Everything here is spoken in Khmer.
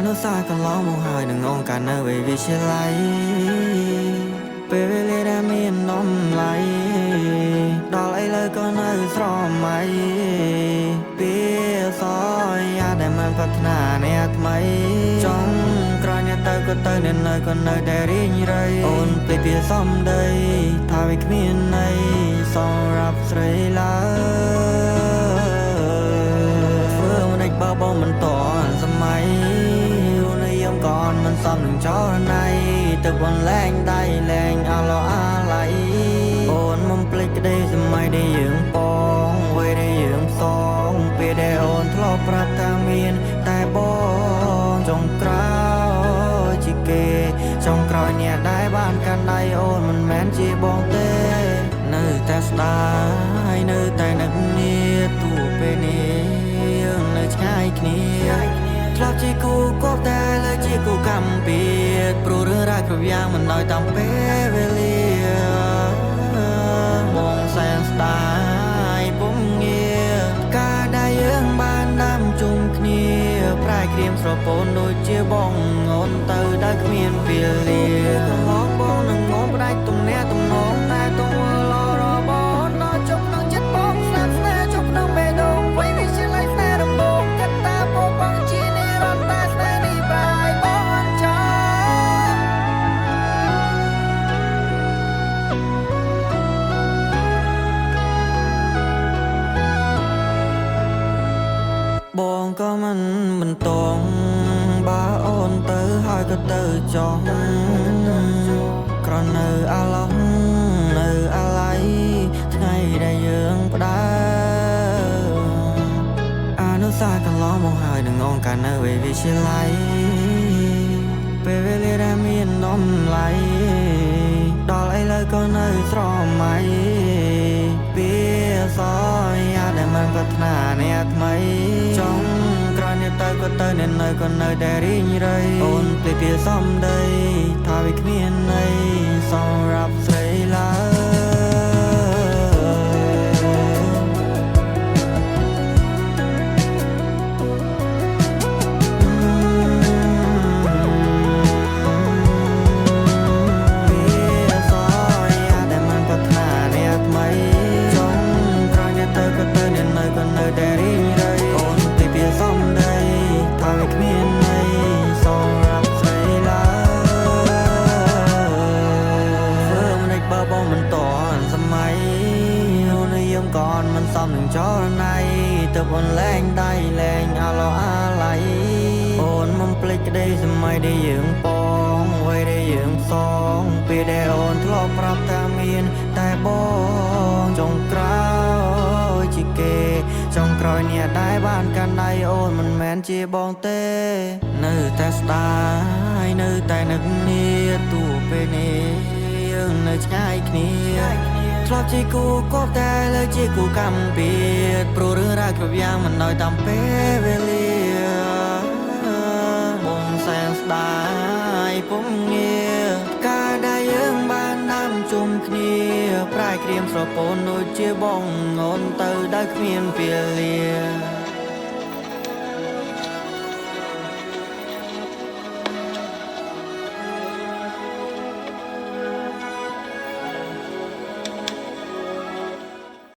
នុសាសន៍កន្លងមកហើយនឹងអង្គការនៅវិទ្យាល័យពេលវេលាដែលមានតម្លៃដល់ឥឡូវក៏នៅស្រមៃពីសយាដែលមិនប្រាថ្នាអ្នកថ្មីចង់ក្រោយអ្នកទៅក៏ទៅអ្នកនៅក៏នៅតែរីងរៃអូនភ្លេចពីសំដីថាវាគ្មានន័យសម្រាប់ស្រីឡើយធ្វើមិនដាច់បើបងមិនតន់សម័យរស់នៅយំកនមិនសមនឹងចរណៃទឹកបងលែងដៃលែងអឡោអាឡៃអូនមិនភ្លេចក្តីសម័យដែលយើងបងវ័យដែលយើងផ្សងពេលដែលអូនធ្លាប់ប្រាប់ថាមានតែបងចុងក្រោយជាគេចុងក្រោយអ្នកដែលបានកាន់ដៃអូនមិនមែនជាបងទេនៅតែស្ដាយនៅតែនឹកនាទូពេលនេះយើងនៅឆ្ងាយគ្នាធ្លាប់ជាគូគប់តែលើជាគូកម្មពៀតព្រោះរឿងរ៉ាវគ្រប់យ៉ាងមិនដោយតាមពេលវេលាបងសែនស្ដាយពុំងារការដែលយើងបានដាំជុំគ្នាប្រែក្រៀមស្រពោនដូចជាបងអូនទៅដោយគ្មានពេលលាកន្លងបងនឹងងំផ្ដាច់ទំនាក់ទំនងតែទងលោរបអូនដល់ចុះក្នុងចិត្តបងស្នាប់ស្នេហ៍ចុះក្នុងបេះដូងវិញវិជាល័យស្នេហ៍រំលងកត្តាពោបងជានិរន្តរ៍តែស្នេហ៍នេះប្រែបងអត់ចោល បងក៏មិនបន្តងបើអូនទៅហើយក៏ទៅចោះក្រនៅអាឡោះនៅអាឡ័យថ្ងៃដែលយើងផ្ដើមអនុសាសន៍កន្លងមកហើយនឹងអង្គការនៅវិទ្យាល័យពេលវេលាដែលមានតម្លៃដល់ឥឡូវក៏នៅស្រមៃពីសយាដែលមិនប្រាថ្នាអ្នកថ្មីចង់ក្រោយអ្នកទៅក៏ទៅអ្នកនៅក៏នៅតែរីងរៃអូនភ្លេចពីសំដីថាវាគ្មានន័យសម្រាប់ស្រីឡើយ ពីសយាដែលមិនប្រាថ្នាអ្នកថ្មីចុងក្រោយអ្នកទៅក៏ទៅអ្នកនៅក៏នៅតែរីងរៃអូនភ្លេចពីសំដីថាវាគ្មានន័យសម្រាប់ស្រីឡើយធ្វើមិនដាច់បើបងមិនតន់សម័យរស់នៅយំកនមិនសមនឹងចរណៃទៅបងលែងដៃលែងអឡោអាឡៃអូនមិនភ្លេចក្តីសម័យដែលយើងបងវ័យដែលយើងផ្សងពេលដែលអូនធ្លាប់ប្រាប់ថាមានតែបងចុងក្រោយជាគេចុងក្រោយអ្នកដែលបានកាន់ដៃអូនមិនមែនជាបងទេនៅតែស្ដាយនៅតែនឹកនាទូពេលនេះយើងនៅឆ្ងាយគ្នាធ្លាប់ជាគូគប់តែលើជាគូកម្មពៀតព្រោះរឿងរ៉ាវគ្រប់យ៉ាងមិនដោយតាមពេលវេលាបងសែនស្ដាយពុំងារការដែលយើងបានដាំជុំគ្នាប្រែក្រៀមស្រពោនដូចជាបងអូនទៅដោយគ្មានពេលលា